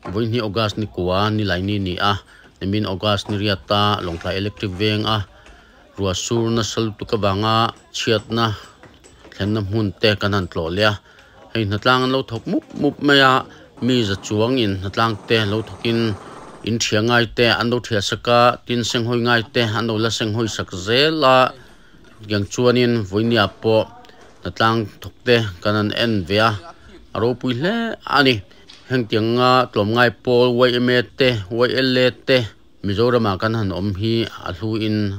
Vawiin hi August ni kua ni laini ni a, nimin August ni riata Lawngtlai Electric Veng a ruah sur nasa lutuk avanga chhiatna thlenna hmun te kan han tlawh leh a, hei hnatlang an lo thawk mup mup mai a, mi za chuangin hnatlang te lo thawkin in thiah ngai te an lo thiah sak a, tin senghawi ngai te an lo la senghawi sak zel a, tiang chuanin vawinia pawh hnatlang thawk te kan han en ve a, a ropui hle a ni. Hengtianga tlawmngai pawl YMA te, YLA te Mizoramah kan han awm hi a hluin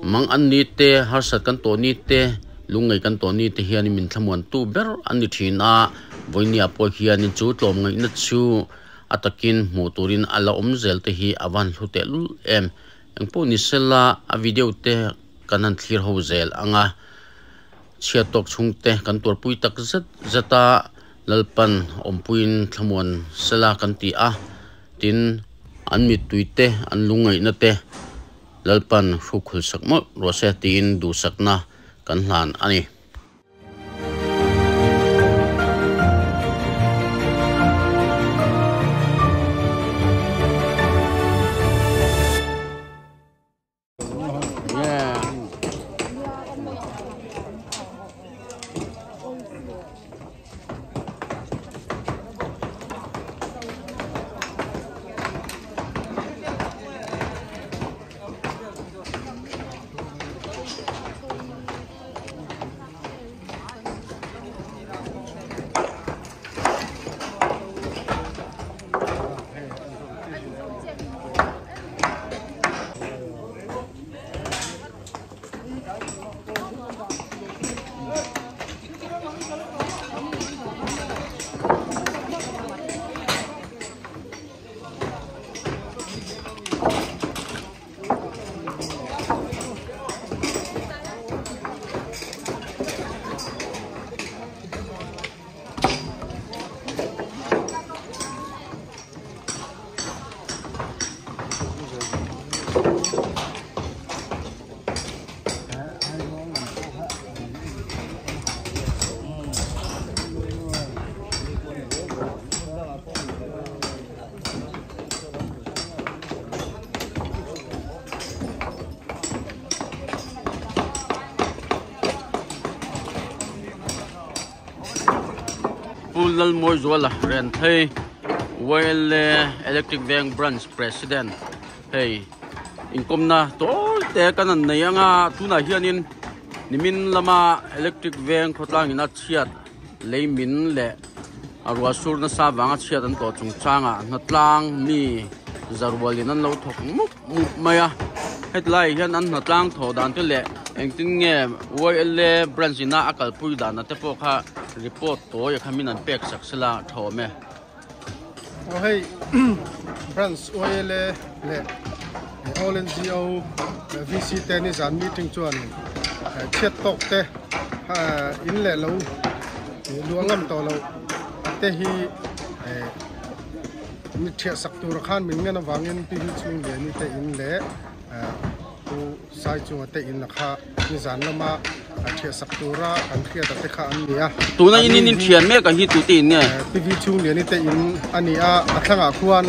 mang an ni te, harsat kan tawh ni te, lungngaih kan tawh ni te hian min thlamuantu ber an ni thin a, vawinia pawh hianin chu tlawmngaihna chu a takin hmuh turin a la awm zel te hi a van hlu tehlul em. Engpawh ni sela a video te kan han thlir ho zel ang a, chhiat tawk chhungte kan tuarpui tak zet zet a. Lalpan awmpuiin thlamuan sela kan ti a, tin, an mittui te, an lungngaihna te Lalpan hrukhul sak mawlh rawh se tiin duhsakna kan hlan a ni. Pu Lalmawizuala Renthei YLA Electric Veng Branch President hei inkawmna tawi te kan han nei anga tunah hianin nimin lama Electric Veng khawtlang in a chhiat lei min leh a ruah sur nasa vanga chhiat an tawh chungchangah hnatlang mi zarualin an lo thawk mup mup mai a hetlai hian an hnatlang thawh dan te leh engtin nge YLA branch ina a kalpui dan te pawh kha report tawi a kha min an pek sak sela tha awm e. Aw hei branch YLA leh All NGO VC te nizan meeting chuan chhiat tawk te in leh lo luah ngam tawh loh te hi Mi thiah sak tur khan min ngen avangin Pi Hi Chhung Liani te in leh Pu Sai Chunga te in a kha nizan lama thiah sak tura kan hriat a te kha an ni a. Tuna in in thian mek ang hi tu te in nge? Pi Hi Chhung Liani te in a ni a, a thlangah khuan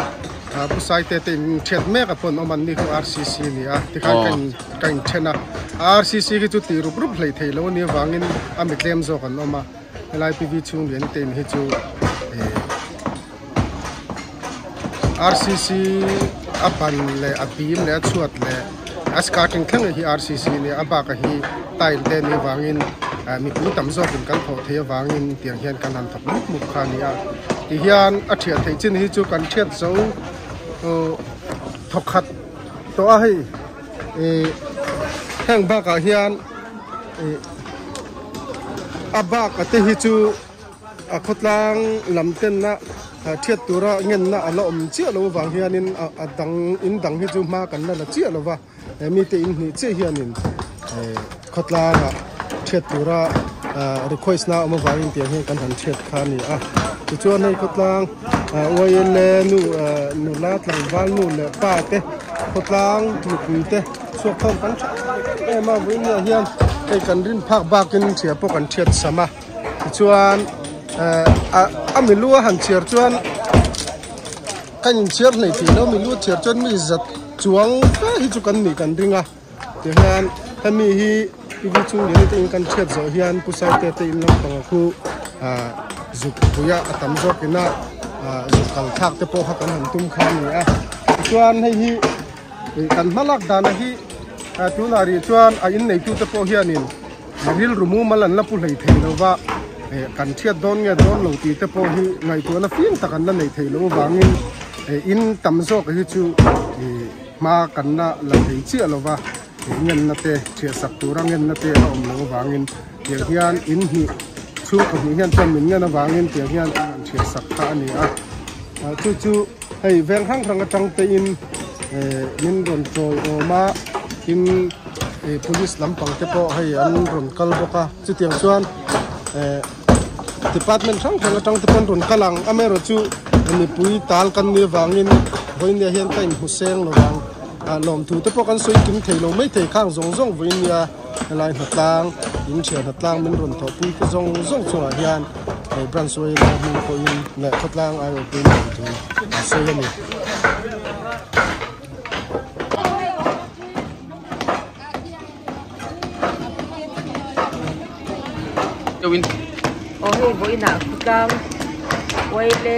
Pu Sai te te in thiat mek a pawn awm an ni khu RCC a ni a, tikhan ka in ka in then a. RCC khi chu tih rup rup hleih theih loh a nih avangin a mi tlem zawk an awm a, helai Pi Hi Chhung Liani te in hi chu RCC a ban leh a bim leh a chhuat leh a skirting thleng hi RCC a nia a bakah hi tile te anih avangin mipui tam zawkin kan thawh theih avangin tiang hian kan han thawk mup mup kha a ni a tihian a thiah theih chin hi chu kan thiat zo thawk khat tawh a hei ih heng bakah hian ih a bak a te hi chu. A khawtlang lam tenna thiat tura ngenna a la awm chiah loh avang hianin a dang in dang hi chu hma kan la la chiah lova he mite in hnih chiah hianin khawtlangah thiat tura request na a awm avangin tiang hian kan han thiat kha a ni a tichuan hei khawtlang YLA nu nula tlangval nu leh pa te khawtlang mipui te chhuak khawm kan tha em em a vawiin hian hei kan rin phak bakin thiah pawh kan thiat sam a. Tichuan a milu a han chhiar chuan Kan inchhiar hlei thei lo mi lu chhiar chuan mi zat chuang fe hi chu kan nih kan ring a tihian hemi hi P V Chungliani te in kan chhiat zawh hian Pu Saite te in lampang a khu ah zuk puia a tam zawk ina ah zuk kal thlak te pawh kha kan han tum kha a ni a tichuan hei hi ih kan hma lak dana hi ah tunah rih chuan a inneitu te pawh hianin Rilru mumal an la pu hlei thei lo va, eh kan thiat dawn nge dawn lo tih te pawh hi ngaihtuahna fim tak an la nei thei loh avangin eh in tam zawk hi chu ih hma kan la la thei chiah lo va, ih ngenna te thiahsak tura ngenna te a awm loh avangin tiang hian in hnih chhungkaw hnih hian chuan min ngen avangin tiang hian an han thiahsak kha a ni a, ah chu chu hei veng hrang hrang atang te in eh min rawn tawiawm a tin. Ih police lampang te pawh hei an rawn kal bawk a chutiang chuan eh department hrang hrang atang te pawn rawn kal ang amaherawh chu mipui tal kan nih avangin vawinia hian ka inhmu seng lo vang ah lawmthu te pawh kan sawi kim thei lo maithei khang zawng zawng vawinia helai hnatlang in thian hnatlang min rawn thawhpui te zawng zawng chungah hian he branch yma hming pawhin leh khawtlang aiawh pawhin lawmthu an sawi a ni. Aw hei vawiinah khawtlang uaile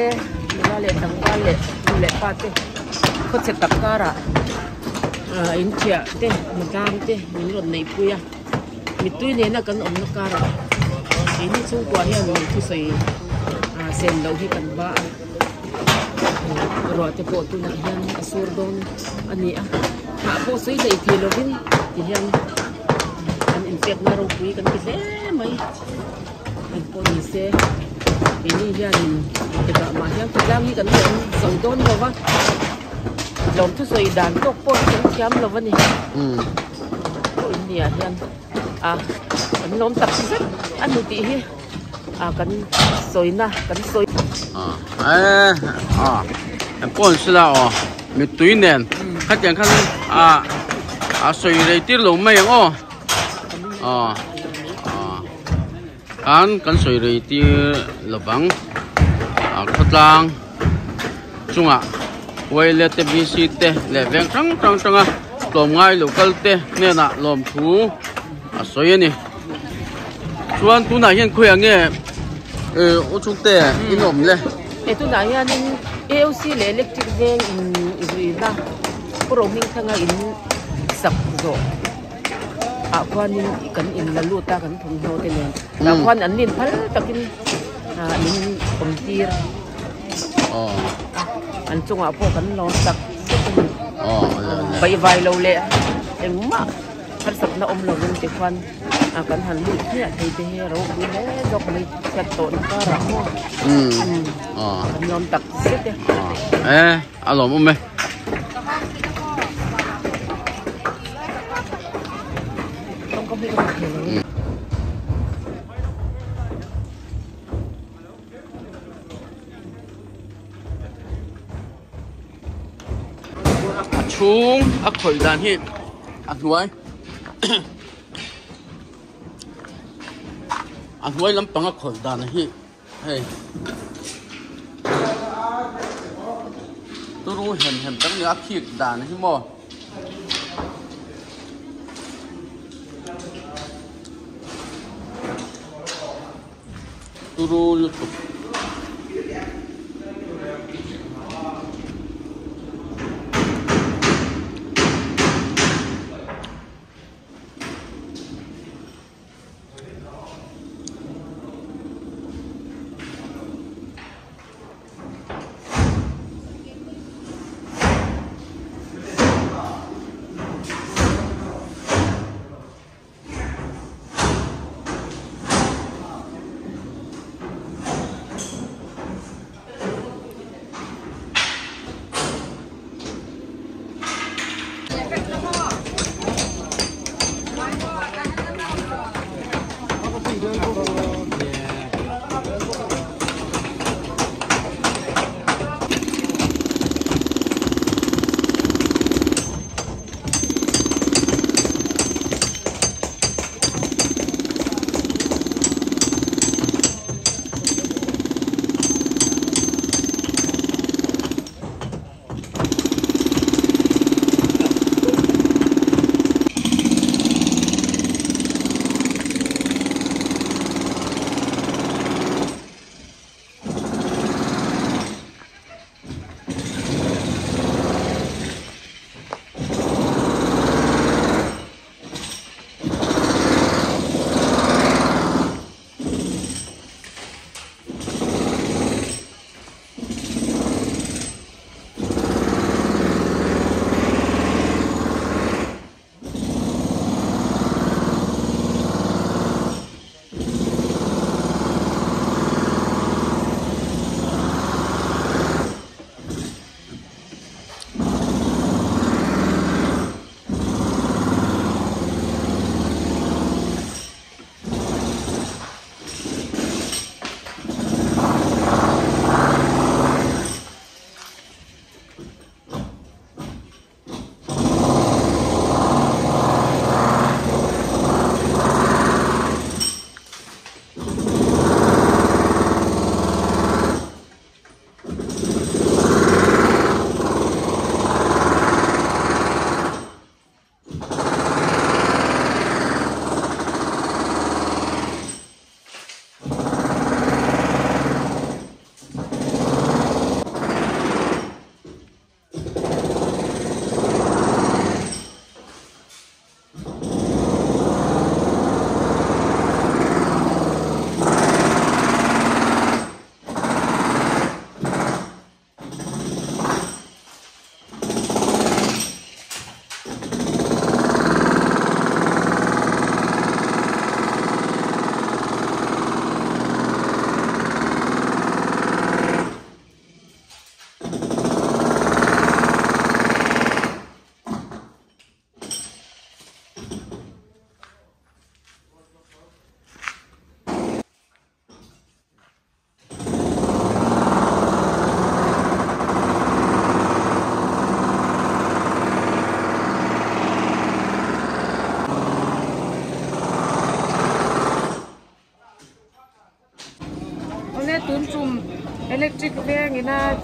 nula leh tlangval leh nu leh pa te khawchhe tak karah ah in thiah te hnatlang te min rawn neih pui a mittui nena kan awmna karah keini chhungkua hian min thusawi ah sen loh hi kan ba a. Ruah te pawh tunah hian a sur dawn a ni a hah pawh sawi daih thei lovin ti hian an inpekna ropui kan ti hle mai eng pawh ni se keini hianin engtikah mah hian khawtlang hi kan lawm zo dawn lo va lawm thusawi dan tawk pawh hi kan thiam lo a ni pawh in ni ah hian a kan lawm tak zet a ni tih hi. a kan sawina kan sawi a a an pawn sila aw mittui nen khatiang khan a a sawi rei tir lo mai ang aw aw khan kan sawi rei tir lovang a khawtlang chungah Waile te V C te leh veng hrang hrang atanga tlawmngai lo kal te hnenah lawmthu a sawi a ni. Chuan tunah hian khawiah nge eh u chhungte in awm le? He tunah hianin AOC leh electric veng in zuina Pu Rohmingthanga in sak zawh ah khuanin kan in la lut a kan thawmhnaw te nen tah khuan an nin phal takin ah min awm tir a an chungah pawh kan lawm tak zet a ni baihvai lo leh engmah. Harsatna awm lovin tikhuan ah kan han lut hmiah thei te hi ropui hle zawk mai chhiat tawhna karah maw kan lawm tak zet e. E a lawm awm e. A chhung a khawih dan hi a hnuai a hnuai lampang a khawih dan hi hei turu hem hem tak a ni a khik dan hi maw. Turu lutuk.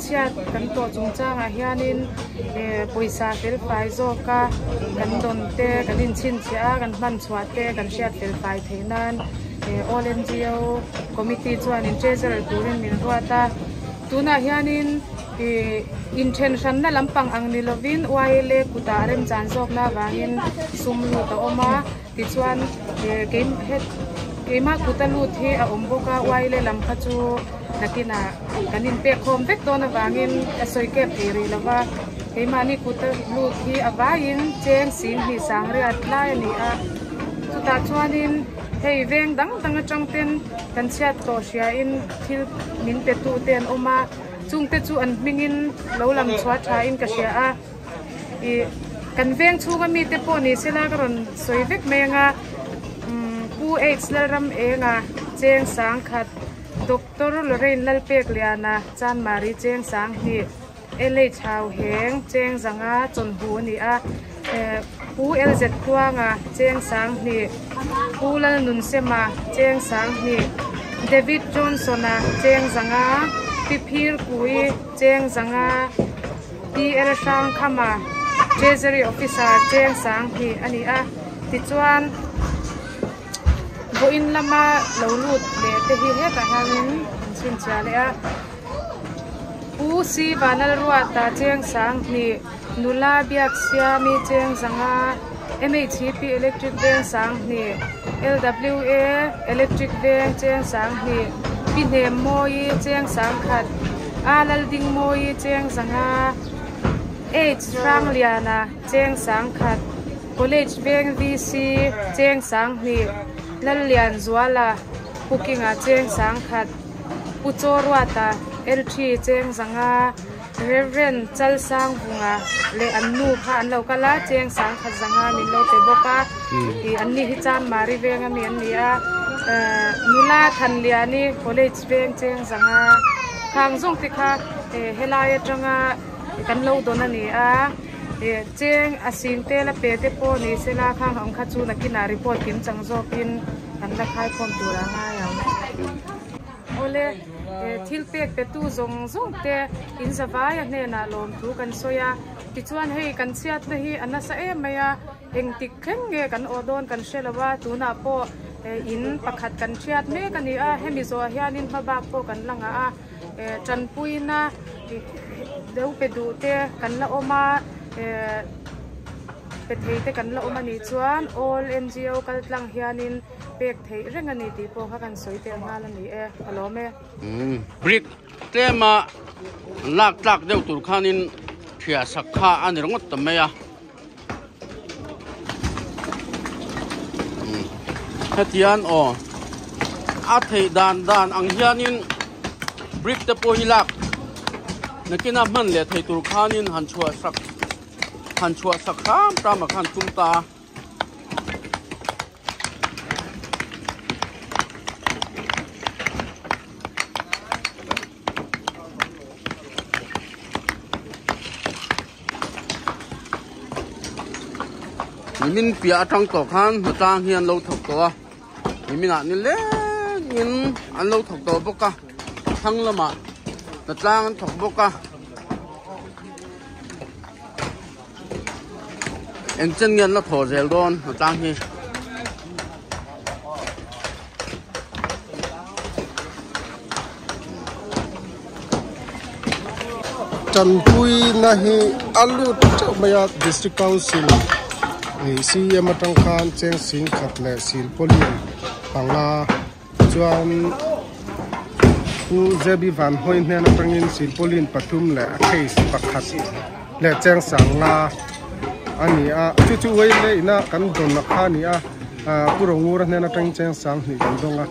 chhiat kan tawh chungchangah hianin pawisa felfai zawka kan dawn te kan inchhinchhiah a kan hman chhuah te kan hriat felfai theih nan All NGO Committee chuanin Treasurer turin min ruat a. Tunah hianin inthen hranna lampang ang ni lovin YLA kutah remchan zawkna avangin sum lut a awm a. Tichuan keimah kuta lut hi a awm bawk a, YLA lam kha chu nakinah kan inpek khawm vek dawn avangin a sawi kep thei rih lo va. Keimahni kuta lut hi a vaiin cheng sing hnih sang riat lai a ni a. Chutah chuanin hei veng dang dang atang ten kan chhiat tawh hriain thil min pe tu te an awm a, chungte chu an hmingin lo lang chhuah thain ka hria a. Ih kan veng chhunga mite pawh ni sela ka rawn sawi vek mai anga Pu H Lalram Enga Cheng Sangkhat, Doctor Lorraine Lalpekliana Chanmari Cheng Sanghnih, LH Hau Heng Cheng Zanga Chawnhu a ni a, Pu LZ Tluanga Cheng Sanghnih, Pu Lalnunsema Cheng Sanghnih, David Johnson-a Cheng Zanga, Pi Phir Kui Cheng Zanga, TL Hrangkhama, Treasury Officer Cheng Sang hi a ni a, tichuan vawiin lama lo lut leh te hi hetah hianin an chhinchhiah leh a. Pu C Vanlalruata Cheng Sang hnih, Nula Biaksiami Cheng Zanga, MHCP Electric Veng Sang hnih, LWA Electric Veng Cheng Sang hnih, Pi Hnemmawi Cheng Sang khat, A Laldingmawi Cheng Zanga, H Hrangliana Cheng Sang khat, College Veng VC Cheng Sang hnih, Lallianzuala Pukinga Cheng Sang khat, Pu Chawruata LT Cheng Zanga, Rev. Chalsangvunga leh an nu kha an lo kal a, Cheng Sangkhat Zanga min lo pe bawk a, ih an ni hi Chanmari veng ami an ni a, nula Thanliani College veng Cheng Zanga khang zawng te kha helai atanga kan lo dawn a ni a, ih Cheng a sing te la pe te pawh ni sela khang ang kha chu nakinah report kim chang zawkin kan la khaikhawm tur a ngai ang. Awle, thil pek petu zawng zawng te in zavai a hnenah lawmthu kan sawi a, tichuan hei kan chhiatna hi a nasa em mai a, engtik thleng nge kan awh dawn kan hre lo a, tunah pawh in pakhat kan thiat mek a ni a, hemi zawhah hianin hmabak pawh kan la ngah a, tanpuina lo pe duh te kan la awm a, pe thei te kan la awm a nih chuan all NGO kaltlang hianin. Pek theih reng a ni tih pawh kha kan sawi tel nghal a ni e, ka lawm e. Brick tlema lak tlak deuh tur khanin thiah sak kha a ni ringawt ta mai a. Hetian aw a theih dan dan ang hianin brick te pawh hi lak nakina hman leh thei tur khanin han chhuah sak han chhuah sak hram hram ah khan tum ta a. Nimin piah atang tawh khan hnatlang hi an lo thawk tawh a niminah ni lengin an lo thawk tawh bawk a thlang lamah hnatlang an thawk bawk a. Eng chen nge an la thaw zel dawn a tlang hi. Tanpuina hi a lut teuh mai a District Council ih CM atang khan cheng sing khat leh silpauline panga chuan Pu JB Van Hawi hnen atangin silpauline pathum leh a case pakhat leh cheng sangla a ni a chu chu uai leh ina kan dawn a kha a ni a ah Pu Rongura hnen atangin cheng sang hnih kan dawng a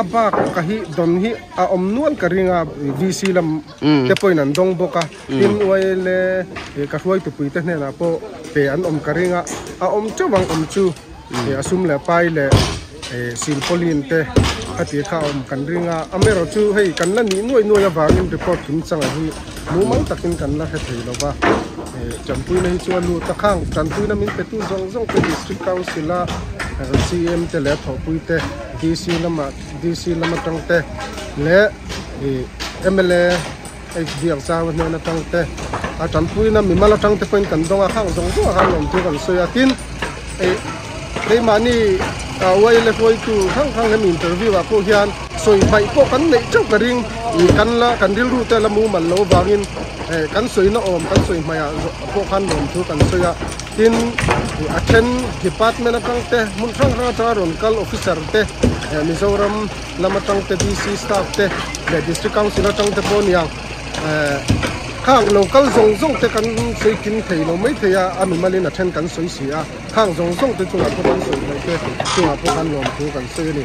a bak ka hi dawn hi a awm nual ka ring a VC lam te pawhin an dawng bawk a tin uai leh ka hruai tupui te hnenah pawh pe an awm ka ring a a awm teuh ang awm chu. A sum leh pai leh silpauline te a tih kha a awm kan ring a, amaherawh chu hei kan la nih nuai nuai avangin report kim changah hi mumal takin kan la hre thei lo va, tanpuina hi chu a lut a khang tanpuina min petu zawng zawng te district council a CM te leh a thawhpui te DC lama DC lam atang te leh mla. Biakzau hnen atang te a tanpuina mimal atang te pawhin kan dawng a, khang zawng zawng ah khan lawmthu kan sawi a, tin eh keimahni YLA hruaitu hrang hrang hemi interview ah pawh hian sawi hmaih pawh kan neih teuh ka ring kan la kan rilru te la mumal lo vangin eh kan sawina awm kan sawi hmaih ah pawh khan lawmthu kan sawi a, tin a then department atang te hmun hrang hrang atanga rawn kal officer te eh Mizoram lam atang te DC staff te leh district council atang te pawh aniang eh khang lo kal zawng zawng te kan sawi kim thei lo mai thei a a mimalin a then kan sawi si a khang zawng zawng te chungah pawh kan sawi mai te chungah pawh khan lawmthu kan sawi a ni.